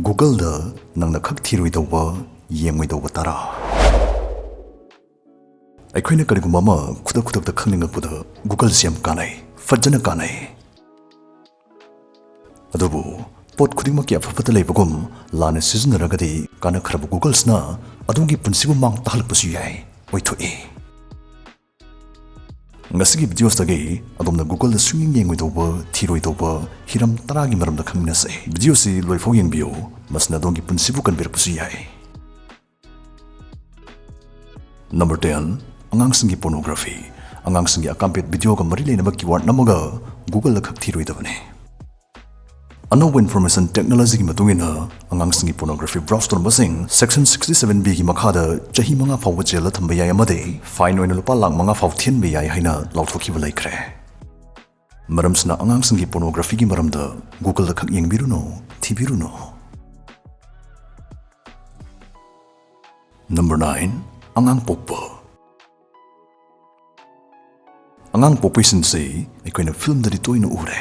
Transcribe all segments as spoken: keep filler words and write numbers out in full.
Googleꯗ ꯅꯪꯅ ꯈꯛ ꯊꯤꯔꯣꯏꯗꯧꯕ, ꯌꯦꯡꯉꯣꯏꯗꯧꯕ ꯇꯔꯥ꯫ ꯑꯩꯈꯣꯏꯅ ꯀꯔꯤꯒꯨꯝꯕ ꯑꯃ ꯈꯨꯗꯛ ꯈꯨꯗꯛꯇ ꯈꯪꯅꯤꯡꯉꯛꯄꯗ Googleꯁꯤ ꯌꯥꯝ ꯀꯥꯟꯅꯩ, ꯐꯖꯅ ꯀꯥꯟꯅꯩ꯫ ꯑꯗꯨꯕꯨ ꯄꯣꯠ ꯈꯨꯗꯤꯡꯃꯛꯀꯤ ꯑꯐ ꯐꯠꯇ ꯂꯩꯕꯒꯨꯝ, ꯂꯥꯟꯅ ꯁꯤꯖꯤꯟꯅꯔꯒꯗꯤ ꯀꯥꯟꯅꯈ꯭ꯔꯕ Googleꯁꯤꯅ ꯑꯗꯣꯝꯒꯤ ꯄꯨꯟꯁꯤꯕꯨ ꯃꯥꯡ ꯇꯥꯛꯍꯜꯂꯛꯄꯁꯨ ꯌꯥꯏ, ꯑꯣꯏꯊꯣꯛꯏ꯫ ꯉꯁꯤꯒꯤ videoꯁꯤꯗꯒꯤ ꯑꯗꯣꯝꯅ Googleꯗ ꯁꯨꯡꯌꯦꯡ ꯌꯦꯡꯉꯣꯏꯗꯧꯕ, ꯊꯤꯔꯣꯏꯗꯧꯕ ꯍꯤꯔꯝ ꯇꯔꯥꯒꯤ ꯃꯔꯝꯗ ꯈꯪꯃꯤꯟꯅꯁꯦ꯫ Videoꯁꯤ ꯂꯣꯏꯐꯥꯎ ꯌꯦꯡꯕꯤꯌꯨ, ꯃꯁꯤꯅ ꯑꯗꯣꯝꯒꯤ ꯄꯨꯟꯁꯤꯕꯨ ꯀꯟꯕꯤꯔꯛꯄꯁꯨ ꯌꯥꯏ꯫ Number ten, ꯑꯉꯥꯡꯁꯤꯡꯒꯤ pornography꯫ ꯑꯉꯥꯡꯁꯤꯡꯒꯤ ꯑꯀꯥꯝꯄꯦꯠ videoꯒ ꯃꯔꯤ ꯂꯩꯅꯕ keyword ꯅꯝꯃꯒ Googleꯗ ꯈꯛ ꯊꯤꯔꯣꯏꯗꯕꯅꯤ꯫ ꯑꯅꯧꯕ information technologyꯒꯤ ꯃꯇꯨꯡ ꯏꯟꯅ, ꯑꯉꯥꯡꯁꯤꯡꯒꯤ pornography browse ꯇꯧꯔꯝꯕꯁꯤꯡ section sixty-seven Bꯒꯤ ꯃꯈꯥꯗ ꯆꯍꯤ ꯃꯉꯥ ꯐꯥꯎꯕ jailꯗ ꯊꯝꯕ ꯌꯥꯏ ꯑꯃꯗꯤ fine ꯑꯣꯏꯅ ꯂꯨꯄꯥ ꯂꯥꯈ ꯃꯉꯥ ꯐꯥꯎ ꯊꯤꯍꯟꯕ ꯌꯥꯏ ꯍꯥꯏꯅ ꯂꯥꯎꯊꯣꯛꯈꯤꯕ ꯂꯩꯈ꯭ꯔꯦ꯫ ꯃꯔꯝꯁꯤꯅ ꯑꯉꯥꯡꯁꯤꯡꯒꯤ pornographyꯒꯤ ꯃꯔꯝꯗ Googleꯗ ꯈꯛ ꯌꯦꯡꯕꯤꯔꯨꯅꯨ, ꯊꯤꯕꯤꯔꯨꯅꯨ꯫ Number nine, ꯑꯉꯥꯡ ꯄꯣꯛꯄ꯫ ꯑꯉꯥꯡ ꯄꯣꯛꯄꯒꯤ sceneꯁꯤ ꯑꯩꯈꯣꯏꯅ filmꯗꯗꯤ ꯇꯣꯏꯅ ꯎꯔꯦ꯫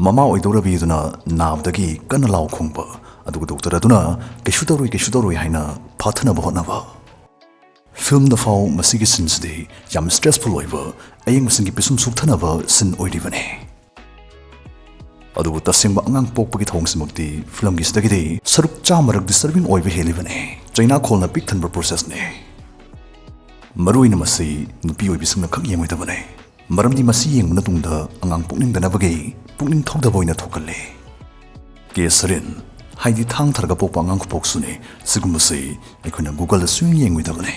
ꯃꯃꯥ ꯑꯣꯏꯗꯧꯔꯕꯤꯗꯨꯅ ꯅꯥꯕꯗꯒꯤ ꯀꯟꯅ ꯂꯥꯎ ꯈꯣꯡꯕ, ꯑꯗꯨꯒ doctor ꯑꯗꯨꯅ "ꯀꯩꯁꯨ ꯇꯧꯔꯣꯏ, ꯀꯩꯁꯨ ꯇꯧꯔꯣꯏ" ꯍꯥꯏꯅ ꯐꯥꯊꯅꯕ ꯍꯣꯠꯅꯕ꯫ Filmꯗ ꯐꯥꯎ ꯃꯁꯤꯒꯤ sceneꯁꯤꯗꯤ ꯌꯥꯝ stressful ꯑꯣꯏꯕ, ꯑꯌꯦꯡꯕꯁꯤꯡꯒꯤ ꯄꯤꯁꯨꯝ ꯁꯨꯛꯊꯅꯕ scene ꯑꯣꯏꯔꯤꯕꯅꯤ꯫ ꯑꯗꯨꯕꯨ ꯇꯁꯦꯡꯕ ꯑꯉꯥꯡ ꯄꯣꯛꯄꯒꯤ ꯊꯧꯑꯣꯡꯁꯤꯃꯛꯇꯤ filmꯒꯤꯁꯤꯗꯒꯤꯗꯤ ꯁꯔꯨꯛ ꯆꯥꯝꯃꯔꯛ disturbing ꯑꯣꯏꯕ ꯍꯦꯜꯂꯤꯕꯅꯤ꯫ ꯆꯩꯅꯥꯈꯣꯜꯅ ꯄꯤꯛ ꯊꯟꯕ processꯅꯤ꯫ ꯃꯔꯨꯑꯣꯏꯅ ꯃꯁꯤ ꯅꯨꯄꯤ ꯑꯣꯏꯕꯤꯁꯤꯡꯅ ꯈꯛ ꯌꯦꯡꯉꯣꯏꯗꯕꯅꯤ, ꯃꯔꯝꯗꯤ ꯃꯁꯤ ꯌꯦꯡꯕꯅ ꯇꯨꯡꯗ ꯑꯉꯥꯡ ꯄꯣꯛꯅꯤꯡꯗꯅꯕꯒꯤ ꯄꯨꯛꯅꯤꯡ ꯊꯧꯗꯕ ꯑꯣꯏꯅ ꯊꯣꯛꯀꯜꯂꯤ꯫ ꯀꯦꯁꯔꯤꯟ, ꯍꯥꯏꯗꯤ ꯊꯥꯡ ꯊꯔꯒ ꯄꯣꯛꯄ ꯑꯉꯥꯡ ꯈꯨꯄꯣꯛꯁꯨꯅꯤ꯫ ꯁꯤꯒꯨꯝꯕꯁꯤ ꯑꯩꯈꯣꯏꯅ Googleꯗ ꯁꯨꯡꯌꯦꯡ ꯌꯦꯡꯉꯣꯏꯗꯕꯅꯤ꯫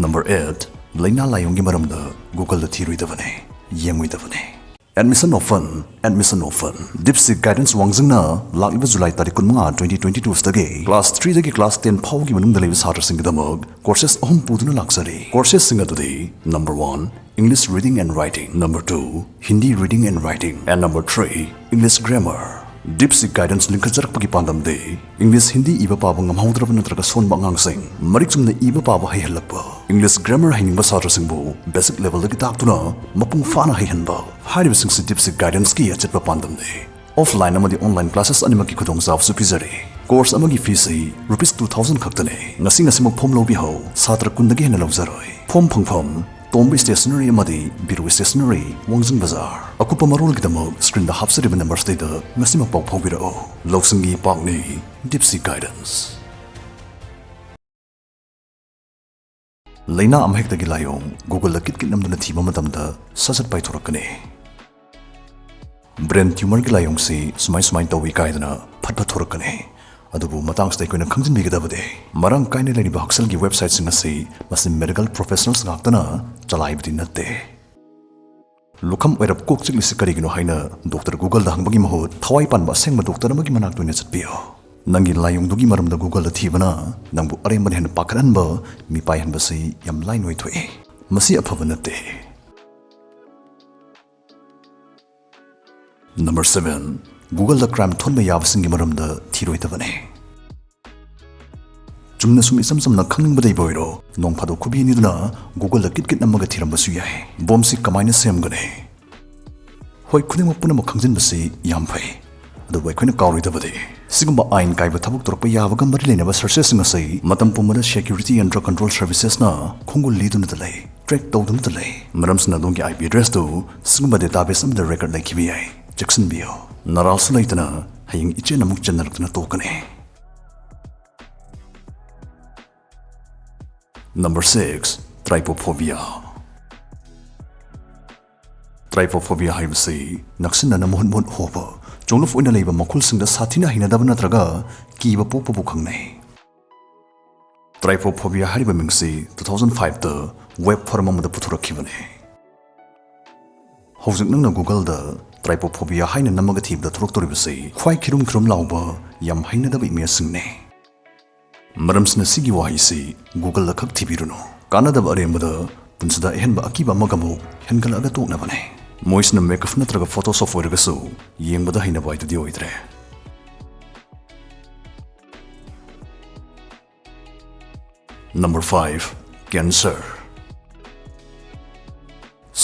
Number eight, ꯂꯥꯏꯅꯥ ꯂꯥꯏꯌꯣꯡꯒꯤ ꯃꯔꯝꯗ Googleꯗ ꯊꯤꯔꯣꯏꯗꯕꯅꯤ, ꯌꯦꯡꯉꯣꯏꯗꯕꯅꯤ꯫ Admission Offer, Admission Offer꯫ DeepSeek Guidance ꯋꯥꯡꯖꯤꯡꯅ ꯂꯥꯛꯂꯤꯕ July ꯇꯥꯔꯤꯛ ꯀꯨꯟꯃꯉꯥ, twenty twenty-twoꯗꯒꯤ class threeꯗꯒꯤ class ten ꯐꯥꯎꯕꯒꯤ ꯃꯅꯨꯡꯗ ꯂꯩꯕ ꯁꯥꯇ꯭ꯔꯁꯤꯡꯒꯤꯗꯃꯛ courses ꯑꯍꯨꯝ ꯄꯨꯗꯨꯅ ꯂꯥꯛꯆꯔꯤ꯫ Coursesꯁꯤꯡ ꯑꯗꯨꯗꯤ, number one, English Reading and Writing, number two, Hindi Reading and Writing, and number three, English Grammar꯫ DeepSeek Guidance ꯂꯤꯡꯈꯠꯆꯔꯛꯄꯒꯤ ꯄꯥꯟꯗꯝꯗꯤ English, Hindi ꯏꯕ ꯄꯥꯕ ꯉꯝꯍꯧꯗ꯭ꯔꯕ ꯅꯠꯇ꯭ꯔꯒ ꯁꯣꯟꯕ ꯑꯉꯥꯡꯁꯤꯡ ꯃꯔꯤꯛ ꯆꯨꯝꯅ ꯏꯕ ꯄꯥꯕ ꯍꯩꯍꯜꯂꯛꯄ, English grammar ꯍꯩꯅꯤꯡꯕ ꯁꯥꯇ꯭ꯔꯁꯤꯡꯕꯨ basic levelꯗꯒꯤ ꯇꯥꯛꯇꯨꯅ ꯃꯄꯨꯡ ꯐꯥꯅ ꯍꯩꯍꯟꯕ꯫ ꯍꯥꯏꯔꯤꯕꯁꯤꯡꯁꯤ DeepSeek Guidanceꯀꯤ ꯑꯆꯦꯠꯄ ꯄꯥꯟꯗꯝꯅꯤ꯫ Offline ꯑꯃꯗꯤ online classes ꯑꯅꯤꯃꯛꯀꯤ ꯈꯨꯗꯣꯡꯆꯥꯕꯁꯨ ꯄꯤꯖꯔꯤ꯫ Course ꯑꯃꯒꯤ feeꯁꯤ rupees two thousand ꯈꯛꯇꯅꯤ꯫ ꯉꯁꯤ ꯉꯁꯤꯃꯛ form ꯂꯧꯕꯤꯍꯧ꯫ ꯁꯥꯇ꯭ꯔ ꯀꯨꯟꯗꯒꯤ ꯍꯦꯟꯅ ꯂꯧꯖꯔꯣꯏ꯫ Form ꯐꯪꯐꯝ: ꯇꯣꯝꯕ Stationery ꯑꯃꯗꯤ ꯕꯤꯔꯨ Stationery, ꯋꯥꯡꯖꯤꯡ ꯕꯖꯥꯔ꯫ ꯑꯀꯨꯞꯄ ꯃꯔꯣꯜꯒꯤꯗꯃꯛ screenꯗ ꯍꯥꯞꯆꯔꯤꯕ numberꯁꯤꯗ ꯉꯁꯤꯃꯛ ꯄꯥꯎ ꯐꯥꯎꯕꯤꯔꯛꯎ꯫ ꯂꯧꯁꯤꯡꯒꯤ ꯏꯄꯥꯛꯅꯤ DeepSeek Guidance꯫ ꯂꯥꯏꯅꯥ ꯑꯃꯍꯦꯛꯇꯒꯤ ꯂꯥꯏꯑꯣꯡ Googleꯗ ꯀꯤꯠ ꯀꯤꯠ ꯅꯝꯗꯨꯅ ꯊꯤꯕ ꯃꯇꯝꯗ ꯁꯠ ꯁꯠ ꯄꯥꯏꯊꯣꯔꯛꯀꯅꯤ꯫ Brain tumourꯒꯤ ꯂꯥꯏꯑꯣꯡꯁꯤ ꯁꯨꯃꯥꯏ ꯁꯨꯃꯥꯏꯅ ꯇꯧꯏ ꯀꯥꯏꯗꯅ ꯐꯠ ꯐꯠ ꯊꯣꯔꯛꯀꯅꯤ꯫ ꯑꯗꯨꯕꯨ ꯃꯇꯥꯡꯁꯤꯗ ꯑꯩꯈꯣꯏꯅ ꯈꯪꯖꯤꯟꯕꯤꯒꯗꯕꯗꯤ, ꯃꯔꯥꯡ ꯀꯥꯏꯅ ꯂꯩꯔꯤꯕ ꯍꯛꯁꯦꯜꯒꯤ websiteꯁꯤꯡ ꯑꯁꯤ ꯃꯁꯤ medical professionals ꯉꯥꯛꯇꯅ ꯆꯂꯥꯏꯕꯗꯤ ꯅꯠꯇꯦ꯫ ꯂꯨꯈꯝ ꯑꯣꯏꯔꯞ ꯀꯣꯛ ꯆꯤꯛꯂꯤꯁꯤ ꯀꯔꯤꯒꯤꯅꯣ ꯍꯥꯏꯅ Doctor Googleꯗ ꯍꯪꯕꯒꯤ ꯃꯍꯨꯠ, ꯊꯋꯥꯏ ꯄꯥꯟꯕ ꯑꯁꯦꯡꯕ doctor ꯑꯃꯒꯤ ꯃꯅꯥꯛꯇ ꯑꯣꯏꯅ ꯆꯠꯄꯤꯌꯨ꯫ ꯅꯪꯒꯤ ꯂꯥꯏꯑꯣꯡꯗꯨꯒꯤ ꯃꯔꯝꯗ Googleꯗ ꯊꯤꯕꯅ ꯅꯪꯕꯨ ꯑꯔꯦꯝꯕꯗ ꯍꯦꯟꯅ ꯄꯥꯈꯠꯍꯟꯕ, ꯃꯤꯄꯥꯏꯍꯟꯕꯁꯤ ꯌꯥꯝ ꯂꯥꯏꯅ ꯑꯣꯏꯊꯣꯛꯏ꯫ ꯃꯁꯤ ꯑꯐꯕ ꯅꯠꯇꯦ꯫ Number seven, Googleꯗ crime ꯊꯣꯟꯕ ꯌꯥꯕꯁꯤꯡꯒꯤ ꯃꯔꯝꯗ ꯊꯤꯔꯣꯏꯗꯕꯅꯤ꯫ ꯆꯨꯝꯅ ꯁꯨꯝ ꯏꯆꯝ ꯆꯝꯅ ꯈꯪꯅꯤꯡꯕꯗꯩꯕ ꯑꯣꯏꯔꯣ, ꯅꯣꯡ ꯐꯥꯗꯣꯛ ꯈꯨꯕꯤ ꯑꯅꯤꯗꯨꯅ Googleꯗ ꯀꯤꯠ ꯀꯤꯠ ꯅꯝꯃꯒ ꯊꯤꯔꯝꯕꯁꯨ ꯌꯥꯏ꯫ Bombꯁꯤ ꯀꯃꯥꯏꯅ ꯁꯦꯝꯒꯅꯤ? ꯍꯣꯏ, ꯈꯨꯗꯤꯡꯃꯛ ꯄꯨꯝꯅꯃꯛ ꯈꯪꯖꯤꯟꯕꯁꯤ ꯌꯥꯝ ꯐꯩ, ꯑꯗꯨꯕꯨ ꯑꯩꯈꯣꯏꯅ ꯀꯥꯎꯔꯣꯏꯗꯕꯗꯤ, ꯁꯤꯒꯨꯝꯕ ꯑꯥꯏꯟ ꯀꯥꯏꯕ ꯊꯕꯛ ꯇꯧꯔꯛꯄ ꯌꯥꯕꯒ ꯃꯔꯤ ꯂꯩꯅꯕ searchesꯁꯤꯡ ꯑꯁꯤ ꯃꯇꯝ ꯄꯨꯝꯕꯗ Security and Drug Control Servicesꯅ ꯈꯣꯡꯒꯨꯜ ꯂꯤꯗꯨꯅꯇ ꯂꯩ, track ꯇꯧꯗꯨꯅꯇ ꯂꯩ꯫ ꯃꯔꯝꯁꯤꯅ ꯑꯗꯣꯝꯒꯤ IP addressꯇꯨ ꯁꯤꯒꯨꯝꯕ database ꯑꯃꯗ record ꯂꯩꯈꯤꯕ ꯌꯥꯏ꯫ ꯆꯦꯛꯁꯤꯟꯕꯤꯌꯨ, ꯅꯔꯥꯜꯁꯨ ꯂꯩꯇꯅ ꯍꯌꯦꯡ ꯏꯆꯦꯟ ꯑꯃꯨꯛ ꯆꯦꯟꯅꯔꯛꯇꯨꯅ ꯇꯣꯛꯀꯅꯤ꯫ Number six, Trypophobia꯫ Trypophobia ꯍꯥꯏꯕꯁꯤ ꯅꯛꯁꯤꯟꯅꯅ ꯃꯍꯨꯠ ꯃꯍꯨꯠ ꯍꯣꯕ, ꯆꯣꯡꯂꯨꯞ ꯑꯣꯏꯅ ꯂꯩꯕ ꯃꯈꯨꯜꯁꯤꯡꯗ ꯁꯥꯊꯤꯅ ꯍꯩꯅꯗꯕ ꯅꯠꯇ꯭ꯔꯒ ꯀꯤꯕ ꯄꯣꯛꯄꯕꯨ ꯈꯪꯅꯩ꯫ Trypophobia ꯍꯥꯏꯔꯤꯕ ꯃꯤꯡꯁꯤ two thousand fiveꯇ web forum ꯑꯃꯗ ꯄꯨꯊꯣꯔꯛꯈꯤꯕꯅꯤ꯫ ꯍꯧꯖꯤꯛ ꯅꯪꯅ Googleꯗ Trypophobia ꯍꯥꯏꯅ ꯅꯝꯃꯒ ꯊꯤꯕꯗ ꯊꯣꯔꯛꯇꯧꯔꯤꯕꯁꯤ ꯈ꯭ꯋꯥꯏ ꯈꯤꯔꯨꯝ ꯈꯤꯔꯨꯝ ꯂꯥꯎꯕ, ꯌꯥꯝ ꯍꯩꯅꯗꯕ imageꯁꯤꯡꯅꯤ꯫ ꯃꯔꯝꯁꯤꯅ ꯁꯤꯒꯤ ꯋꯥꯍꯩꯁꯤ Googleꯗ ꯈꯛ ꯊꯤꯕꯤꯔꯨꯅꯨ꯫ ꯀꯥꯟꯅꯗꯕ ꯑꯔꯦꯝꯕꯗ ꯄꯨꯟꯁꯤꯗ ꯑꯍꯦꯟꯕ ꯑꯀꯤꯕ ꯑꯃꯒ ꯑꯃꯨꯛ ꯍꯦꯟꯒꯠꯂꯛꯑꯒ ꯇꯣꯛꯅꯕꯅꯤ꯫ ꯃꯣꯏꯁꯤꯅ ꯃꯦꯀꯞ ꯅꯠꯇ꯭ꯔꯒ ꯐꯣꯇꯣ ꯁꯣꯞ ꯑꯣꯏꯔꯒꯁꯨ ꯌꯦꯡꯕꯗ ꯍꯩꯅꯕ ꯍꯥꯏꯗꯨꯗꯤ ꯑꯣꯏꯗ꯭ꯔꯦ꯫ Number five, cancer.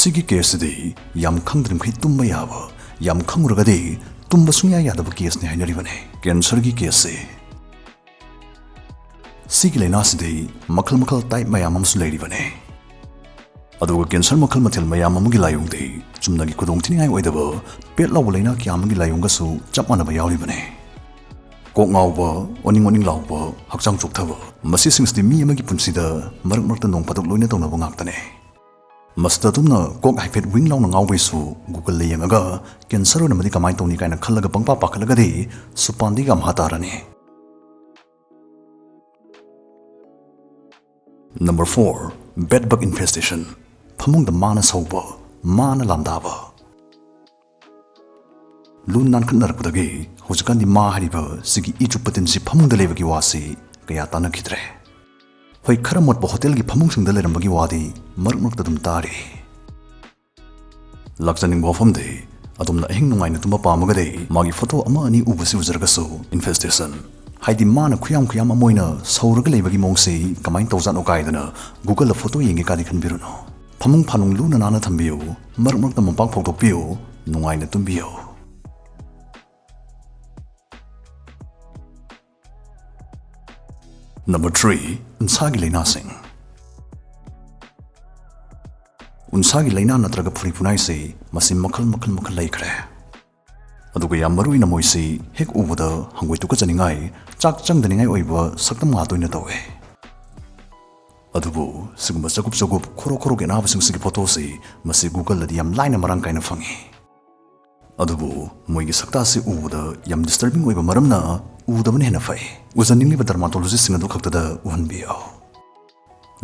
ꯁꯤꯒꯤ ꯀꯦꯁꯁꯤꯗꯤ ꯌꯥꯝ ꯈꯪꯗ꯭ꯔꯤꯃꯈꯩ ꯇꯨꯝꯕ ꯌꯥꯕ, ꯌꯥꯝ ꯈꯪꯉꯨꯔꯒꯗꯤ ꯇꯨꯝꯕ ꯁꯨꯡꯌꯥ ꯌꯥꯗꯕ ꯀꯦꯁꯅꯤ ꯍꯥꯏꯅꯔꯤꯕꯅꯤ ꯀꯦꯟꯁꯔꯒꯤ ꯀꯦꯁꯁꯤ꯫ ꯁꯤꯒꯤ ꯂꯥꯏꯅꯥꯁꯤꯗꯤ ꯃꯈꯜ ꯃꯈꯜ ꯇꯥꯏꯞ ꯃꯌꯥꯝ ꯑꯃꯁꯨ ꯂꯩꯔꯤꯕꯅꯤ꯫ ꯑꯗꯨꯒ ꯀꯦꯟꯁꯔ ꯃꯈꯜ ꯃꯊꯦꯜ ꯃꯌꯥꯝ ꯑꯃꯒꯤ ꯂꯥꯏꯑꯣꯡꯗꯤ ꯆꯨꯝꯅꯒꯤ ꯈꯨꯗꯣꯡꯊꯤꯅꯤꯡꯉꯥꯏ ꯑꯣꯏꯗꯕ ꯄꯦꯠ ꯂꯥꯎꯕ ꯂꯥꯏꯅꯥ ꯀꯌꯥ ꯑꯃꯒꯤ ꯂꯥꯏꯑꯣꯡꯒꯁꯨ ꯆꯞ ꯃꯥꯟꯅꯕ ꯌꯥꯎꯔꯤꯕꯅꯤ꯫ ꯀꯣꯛ ꯉꯥꯎꯕ, ꯑꯣꯅꯤꯡ ꯑꯣꯅꯤꯡ ꯂꯥꯎꯕ, ꯍꯛꯆꯥꯡ ꯆꯣꯛꯊꯕ, ꯃꯁꯤꯁꯤꯡꯁꯤꯗꯤ ꯃꯤ ꯑꯃꯒꯤ ꯄꯨꯟꯁꯤꯗ ꯃꯔꯛ ꯃꯔꯛꯇ ꯅꯣꯡ ꯐꯥꯗꯣꯛ ꯂꯣꯏꯅ ꯇꯧꯅꯕ ꯉꯥꯛꯇꯅꯤ꯫ ꯃꯁꯤꯗ ꯑꯗꯨꯝꯅ ꯀꯣꯛ ꯍꯥꯏꯐꯦꯠ ꯋꯤꯡ ꯂꯥꯎꯅ ꯉꯥꯎꯕꯩꯁꯨ Google-ꯗ ꯌꯦꯡꯉꯒ ꯀꯦꯟꯁꯔ ꯑꯣꯏꯔꯝꯃꯗꯤ ꯀꯃꯥꯏꯅ ꯇꯧꯅꯤ ꯀꯥꯏꯅ ꯈꯜꯂꯒ ꯄꯪꯄꯥ ꯄꯥꯈꯠꯂꯒꯗꯤ ꯁꯨꯄꯥꯟꯗꯤꯒ ꯑꯝꯍꯥ ꯇꯥꯔꯅꯤ꯫ Number four, bed bug infestation꯫ ꯐꯃꯨꯡꯗ ꯃꯥꯅ ꯁꯧꯕ, ꯃꯥꯅ ꯂꯥꯝꯗꯥꯕ꯫ ꯂꯨ ꯅꯥꯟꯈꯠꯅꯔꯛꯄꯗꯒꯤ ꯍꯧꯖꯤꯛꯀꯥꯟꯗꯤ ꯃꯥ ꯍꯥꯏꯔꯤꯕ ꯁꯤꯒꯤ ꯏ ꯆꯨꯞꯄ ꯇꯤꯟꯁꯤ ꯐꯃꯨꯡꯗ ꯂꯩꯕꯒꯤ ꯋꯥꯁꯤ ꯀꯌꯥ ꯇꯥꯟꯅꯈꯤꯗ꯭ꯔꯦ꯫ ꯍꯣꯏ, ꯈꯔ ꯃꯣꯠꯄ ꯍꯣꯇꯦꯜꯒꯤ ꯐꯃꯨꯡꯁꯤꯡꯗ ꯂꯩꯔꯝꯕꯒꯤ ꯋꯥꯗꯤ ꯃꯔꯛ ꯃꯔꯛꯇ ꯑꯗꯨꯝ ꯇꯥꯔꯤ꯫ ꯂꯥꯛꯆꯅꯤꯡꯕ ꯋꯥꯐꯝꯗꯤ, ꯑꯗꯣꯝꯅ ꯑꯍꯤꯡ ꯅꯨꯡꯉꯥꯏꯅ ꯇꯨꯝꯕ ꯄꯥꯝꯃꯒꯗꯤ ꯃꯥꯒꯤ ꯐꯣꯇꯣ ꯑꯃ ꯑꯅꯤ ꯎꯕꯁꯤ ꯎꯖꯔꯒꯁꯨ, infestation, ꯍꯥꯏꯗꯤ ꯃꯥꯅ ꯈꯨꯌꯥꯝ ꯈꯨꯌꯥꯝ ꯑꯃ ꯑꯣꯏꯅ ꯁꯧꯔꯒ ꯂꯩꯕꯒꯤ ꯃꯑꯣꯡꯁꯤ ꯀꯃꯥꯏꯅ ꯇꯧꯖꯥꯠꯅꯣ ꯀꯥꯏꯗꯅ Google-ꯗ ꯐꯣꯇꯣ ꯌꯦꯡꯒꯦ ꯀꯥꯏꯗꯤ ꯈꯟꯕꯤꯔꯨꯅꯨ꯫ ꯐꯃꯨꯡ ꯐꯥꯅꯨꯡ ꯂꯨꯅ ꯅꯥꯟꯅ ꯊꯝꯕꯤꯌꯨ, ꯃꯔꯛ ꯃꯔꯛꯇ ꯃꯣꯝꯄꯥꯛ ꯐꯧꯗꯣꯛꯄꯤꯌꯨ, ꯅꯨꯡꯉꯥꯏꯅ ꯇꯨꯝꯕꯤꯌꯨ꯫ ꯅꯝꯕꯔ ꯊ꯭ꯔꯤ, ꯎꯟꯁꯥꯒꯤ ꯂꯥꯏꯅꯥꯁꯤꯡ꯫ ꯎꯟꯁꯥꯒꯤ ꯂꯥꯏꯅꯥ ꯅꯠꯇ꯭ꯔꯒ ꯐꯨꯔꯤ ꯐꯨꯅꯥꯏꯁꯤ ꯃꯁꯤ ꯃꯈꯜ ꯃꯈꯜ ꯃꯈꯜ ꯂꯩꯈ꯭ꯔꯦ꯫ ꯑꯗꯨꯒ ꯌꯥꯝ ꯃꯔꯨ ꯑꯣꯏꯅ ꯃꯣꯏꯁꯤ ꯍꯦꯛ ꯎꯕꯗ ꯍꯪꯒꯣꯏ ꯇꯨꯀꯠꯆꯅꯤꯡꯉꯥꯏ, ꯆꯥꯛ ꯆꯪꯗꯅꯤꯡꯉꯥꯏ ꯑꯣꯏꯕ ꯁꯛꯇꯝ ꯉꯥꯛꯇ ꯑꯣꯏꯅ ꯇꯧꯋꯦ꯫ ꯑꯗꯨꯕꯨ ꯁꯤꯒꯨꯝꯕ ꯆꯒꯨꯞ ꯆꯒꯨꯞ, ꯈꯣꯔꯣ ꯈꯣꯔꯣꯒꯤ ꯑꯅꯥꯕꯁꯤꯡꯁꯤꯒꯤ ꯐꯣꯇꯣꯁꯤ ꯃꯁꯤ Google-ꯗꯗꯤ ꯌꯥꯝ ꯂꯥꯏꯅ ꯃꯔꯥꯡ ꯀꯥꯏꯅ ꯐꯪꯉꯤ꯫ ꯑꯗꯨꯕꯨ ꯃꯣꯏꯒꯤ ꯁꯛꯇꯥꯁꯤ ꯎꯕꯗ ꯌꯥꯝ disturbing ꯑꯣꯏꯕ ꯃꯔꯝꯅ ꯎꯗꯕꯅ ꯍꯦꯟꯅ ꯐꯩ꯫ ꯎꯖꯅꯤꯡꯂꯤꯕ dermatologist-ꯁꯤꯡ ꯑꯗꯨ ꯈꯛꯇꯗ ꯎꯍꯟꯕꯤꯌꯨ꯫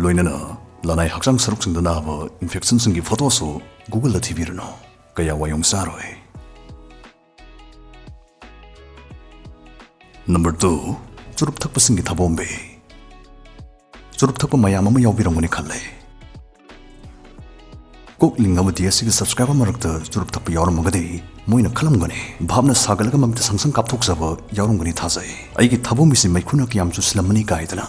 ꯂꯣꯏꯅꯅ ꯂꯅꯥꯏ ꯍꯛꯆꯥꯡ ꯁꯔꯨꯛꯁꯤꯡꯗ ꯅꯥꯕ infection-ꯁꯤꯡꯒꯤ ꯐꯣꯇꯣꯁꯨ Google-ꯗ ꯊꯤꯕꯤꯔꯨꯅꯨ, ꯀꯌꯥ ꯋꯥꯌꯣꯡ ꯆꯥꯔꯣꯏ꯫ Number two, ꯆꯨꯔꯨꯞ ꯊꯛꯄꯁꯤꯡꯒꯤ ꯊꯕꯣꯝꯕꯤ꯫ ꯆꯨꯔꯨꯞ ꯊꯛꯄ ꯃꯌꯥꯝ ꯑꯃ ꯌꯥꯎꯕꯤꯔꯝꯒꯅꯤ ꯈꯜꯂꯦ꯫ ꯄꯨꯛꯂꯤꯡꯉꯕ ꯗꯤ ꯑꯦꯁ ꯁꯤꯒꯤ ꯁꯕꯁꯀ꯭ꯔꯥꯏꯕꯔ ꯃꯔꯛꯇ ꯆꯨꯔꯨꯞ ꯊꯛꯄ ꯌꯥꯎꯔꯝꯃꯒꯗꯤ ꯃꯣꯏꯅ ꯈꯜꯂꯝꯒꯅꯤ, ꯚꯥꯞꯅ ꯁꯥꯒꯠꯂꯒ ꯃꯃꯤꯠꯇ ꯁꯪꯁꯪ ꯀꯥꯞꯊꯣꯛꯆꯕ ꯌꯥꯎꯔꯝꯒꯅꯤ ꯊꯥꯖꯩ꯫ ꯑꯩꯒꯤ ꯊꯕꯣꯡꯕꯤꯁꯤ ꯃꯩꯈꯨꯅ ꯀꯌꯥꯝ ꯆꯨꯁꯤꯜꯂꯝꯃꯅꯤ ꯀꯥꯏꯗꯅ꯫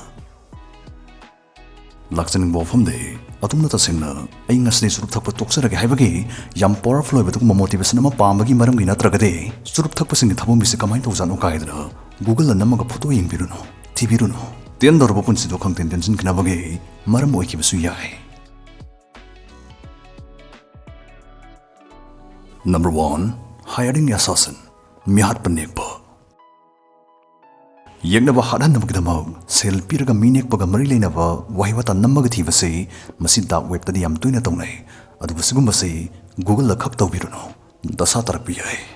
ꯂꯥꯛꯆꯅꯤꯡꯕ ꯋꯥꯐꯝꯗꯤ, ꯑꯗꯣꯝꯅ ꯇꯁꯦꯡꯅ ꯑꯩ ꯉꯁꯤꯗꯤ ꯆꯨꯔꯨꯞ ꯊꯛꯄ ꯇꯣꯛꯆꯔꯒꯦ ꯍꯥꯏꯕꯒꯤ ꯌꯥꯝ ꯄꯥꯋꯔꯐꯨꯜ ꯑꯣꯏꯕ ꯑꯗꯨꯒꯨꯝꯕ ꯃꯣꯇꯤꯚꯦꯁꯟ ꯑꯃ ꯄꯥꯝꯕꯒꯤ ꯃꯔꯝꯒꯤ ꯅꯠꯇ꯭ꯔꯒꯗꯤ, ꯆꯨꯔꯨꯞ ꯊꯛꯄꯁꯤꯡꯒꯤ ꯊꯕꯣꯡꯕꯤꯁꯤ ꯀꯃꯥꯏꯅ ꯇꯧꯖꯥꯠꯅꯣ ꯀꯥꯏꯗꯅ Google-ꯗ ꯅꯝꯃꯒ ꯐꯣꯇꯣ ꯌꯦꯡꯕꯤꯔꯨꯅꯨ, ꯊꯤꯕꯤꯔꯨꯅꯨ꯫ ꯇꯦꯟꯗꯧꯔꯕ ꯄꯨꯟꯁꯤꯗꯣ ꯈꯪꯇꯦꯟ ꯇꯦꯟꯁꯤꯟꯈꯤꯅꯕꯒꯤ ꯃꯔꯝ ꯑꯣꯏꯈꯤꯕꯁꯨ ꯌꯥꯏ꯫ Number one, hiring assassin, ꯃꯤꯍꯥꯠꯄ ꯅꯦꯛꯄ꯫ ꯌꯦꯛꯅꯕ ꯍꯥꯠꯍꯟꯅꯕꯒꯤꯗꯃꯛ ꯁꯦꯜ ꯄꯤꯔꯒ ꯃꯤ ꯅꯦꯛꯄꯒ ꯃꯔꯤ ꯂꯩꯅꯕ ꯋꯥꯍꯩ ꯋꯥꯇꯥ ꯅꯝꯃꯒ ꯊꯤꯕꯁꯤ ꯃꯁꯤ ꯗꯥꯔꯛ ꯋꯦꯕꯇꯗꯤ ꯌꯥꯝ ꯇꯣꯏꯅ ꯇꯧꯅꯩ꯫ ꯑꯗꯨꯕꯨ ꯁꯤꯒꯨꯝꯕꯁꯤ Google-ꯗ ꯈꯛ ꯇꯧꯕꯤꯔꯨꯅꯨ, ꯗꯁꯥ ꯇꯥꯔꯛꯄ ꯌꯥꯏ꯫